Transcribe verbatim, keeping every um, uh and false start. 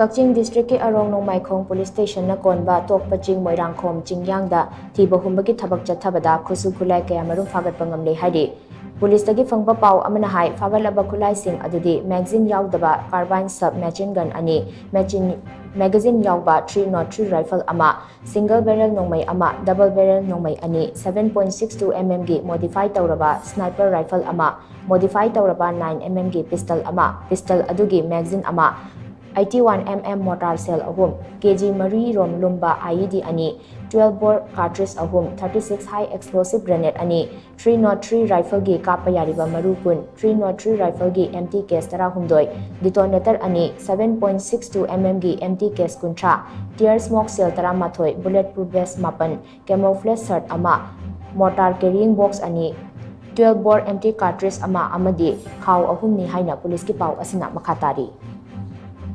ꯀꯛꯆꯤꯡ district ꯀꯤ ꯑꯔꯣꯡ ꯅꯣꯡꯃꯥꯏꯈꯣꯡ police station ꯅ ꯀꯣꯟꯕ ꯇꯣꯛꯄ ꯆꯤꯡ ꯃꯣꯏꯔꯥꯡꯈꯣꯝ ꯆꯤꯡꯌꯥꯡꯗ ꯊꯤꯕ ꯍꯨꯝꯕꯒꯤ ꯊꯕꯛ ꯆꯠꯊꯕꯗ ꯈꯨꯠꯁꯨ ꯈꯨꯠꯂꯥꯏ ꯀꯌꯥꯃꯔꯨꯝ ꯐꯥꯒꯠꯄ ꯉꯝꯂꯦ ꯍꯥꯏꯔꯤ꯫ Police ꯇꯒꯤ ꯐꯪꯕ ꯄꯥꯎ ꯑꯃꯅ ꯍꯥꯏ, ꯐꯥꯒꯠꯂꯕ ꯈꯨꯠꯂꯥꯏꯁꯤꯡ ꯑꯗꯨꯗꯤ magazine ꯌꯥꯎꯗꯕ carbine sub machine gun ꯑꯅꯤ, machine, magazine ꯌꯥꯎꯕ three nought three rifle ꯑꯃ, single barrel ꯅꯣꯡꯃꯩ ꯑꯃ, double barrel ꯅꯣꯡꯃꯩ ꯑꯅꯤ, seven point six two mm ꯒꯤ modify ꯇꯧꯔꯕ sniper rifle ꯑꯃ, modify ꯇꯧꯔꯕ nine mm ꯒꯤ pistol ꯑꯃ, pistol ꯑꯗꯨꯒꯤ magazine ꯑꯃ, eighty-one mm mortar shell ꯑꯍꯨꯝ, KG ꯃꯔꯤ ꯔꯣꯝ ꯂꯨꯝꯕ IED ꯑꯅꯤ, twelve bore cartridge ꯑꯍꯨꯝ, thirty-six high explosive grenade ꯑꯅꯤ, three nought three rifle ꯒꯤ ꯀꯥꯞꯄ ꯌꯥꯔꯤꯕ ꯃꯔꯨ ꯀꯨꯟ, three nought three rifle ꯒꯤ empty case ꯇꯔꯥꯍꯨꯝꯗꯣꯏ, detonator ꯑꯅꯤ, seven point six two mm ꯒꯤ empty case ꯀꯨꯟꯊ꯭ꯔꯥ, tear smoke shell ꯇꯔꯥꯃꯥꯊꯣꯏ, bullet proof vest ꯃꯥꯄꯟ, camouflage shirt ꯑꯃ, mortar carrying box ꯑꯅꯤ, twelve bore empty cartridge ꯑꯃ ꯑꯃꯗꯤ ꯈꯥꯎ ꯑꯍꯨꯝꯅꯤ ꯍꯥꯏꯅ police ꯀꯤ ꯄꯥꯎ ꯑꯁꯤꯅ ꯃꯈꯥ ꯇꯥꯔꯤ꯫